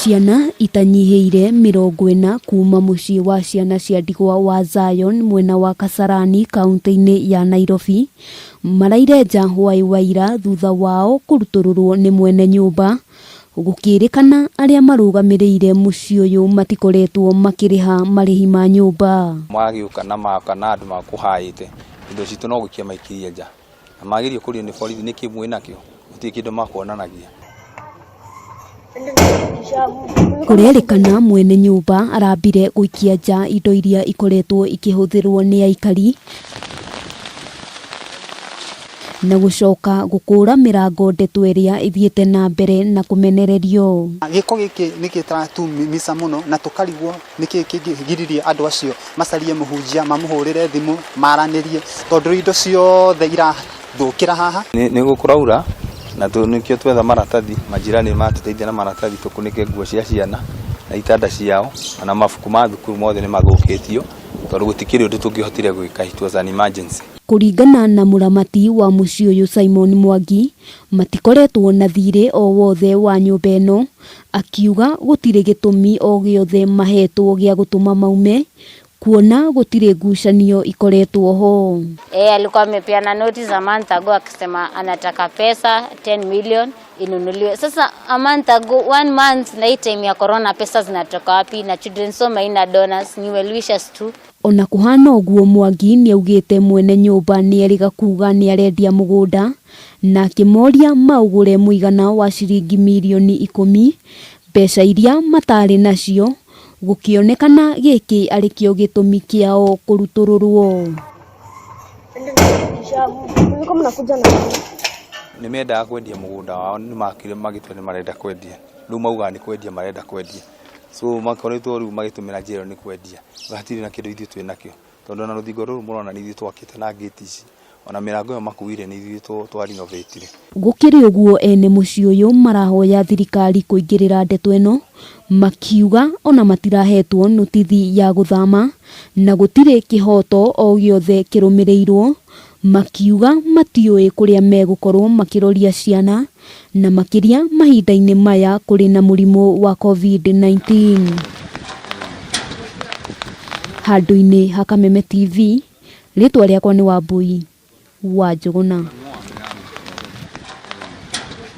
Ciana itanyihĩire 40 kuma mũciĩ wa ciana cia ndigwa wa Zion mwena wa Kasarani kaunti-inĩ ya Nairobi maraire nja hwaĩ wa ira thutha wao kũrutũrũrwo nĩ mwene nyũmba gũkĩrĩkana arĩa marũgamĩrĩire mũciĩ ũyũ matikoretwo makĩrĩha marĩhi ma nyũmba. Magĩũka na maka na andũ makũhaĩte indo citũ no gũikia maikirie nja na magerio kũrio nĩ borithi nĩkĩ mwĩ nakĩo gũtirĩ kĩndũ makuonanagia. Kũrerĩkana mwene nyũmba arambire gũikia nja indo iria ikoretwo ikĩhũthĩrwo nĩ aikari na gũcoka gũkũra mĩrango ndeto ĩrĩa ĩthiĩte na mbere na kũmenererio. Gĩko gĩkĩ nĩ gĩtaratumisa mũno na tũkarigwo nĩkĩ kĩngĩgiririe andũ acio macarie mũhunjia mamũhũrĩre thimũ maranĩrie tondũ indo ciothe irathũkĩra haha. Nĩ gũkũraura na nĩkĩo twetha maratathi majirani matũteithia na maratathi tũkunĩke nguo cia ciana na itanda ciao na mabuku ma thukuru mothe nĩ mathũkĩtio tondũ gũtikĩrĩ ũndũ tũngĩhotire gwĩka, it was an emergency. Kũringana na mũramati wa mũciĩ ũyũ Simon Mwangi, matikoretwo na thirĩ o wothe wa nyũmba ĩno, akiuga gũtirĩ gĩtũmi o gĩothe mahetwo gĩa gũtũma maume kuona gũtirĩ ngucanio ikoretwo ho. Alikuwa amepeana notice a month ago akisema anataka pesa 10 million inunuliwe. Sasa a month ago, one month na hii time ya corona pesa zinatoka wapi? Na children's home haina donors, ni well wishers tu. Ona kũhana ũguo Mwangi nĩaugĩte mwene nyũmba nĩerĩga kuga nĩarendia mũgũnda na akĩmoria maũgũre mũigana wa ciringi mirioni 10 mbeca iria matarĩ nacio gũkĩonekana gĩkĩ arĩ kĩo gĩtũmi kĩao kũrutũrũrwo. Nĩ mendaga kwendia mũgũnda wao nĩ makire magĩtua nĩ marenda kwendia rĩu maugaga nĩ kwendia marenda kwendia so makoretwo rĩu magĩtũmĩra njĩra ĩyo nĩ kwendia hatirĩ na kĩndũ ithuĩ twĩ nakĩo tondũ ona rũthingo rũrũ mũrona nĩ ithuĩ twakĩte na ngĩti ici ona mĩrango ĩyo makuire nĩ ithuĩ twa renovatire. Gũkĩrĩ ũguo ene mũciĩ ũyũ marahoya thirikari kũingĩrĩra ndeto ĩno makiuga ona matirahetwo notithi ya gũthama na gũtirĩ kĩhoto o gĩothe kĩrũmĩrĩirwo makiuga matiũĩ kũrĩa megũkorwo makĩroria ciana na makĩria mahinda-inĩ maya kũrĩ na mũrimũ wa COVID-19. Handũ-inĩ ha Kameme TV, rĩtwa rĩakwa nĩ Wambui wa Njũgũna.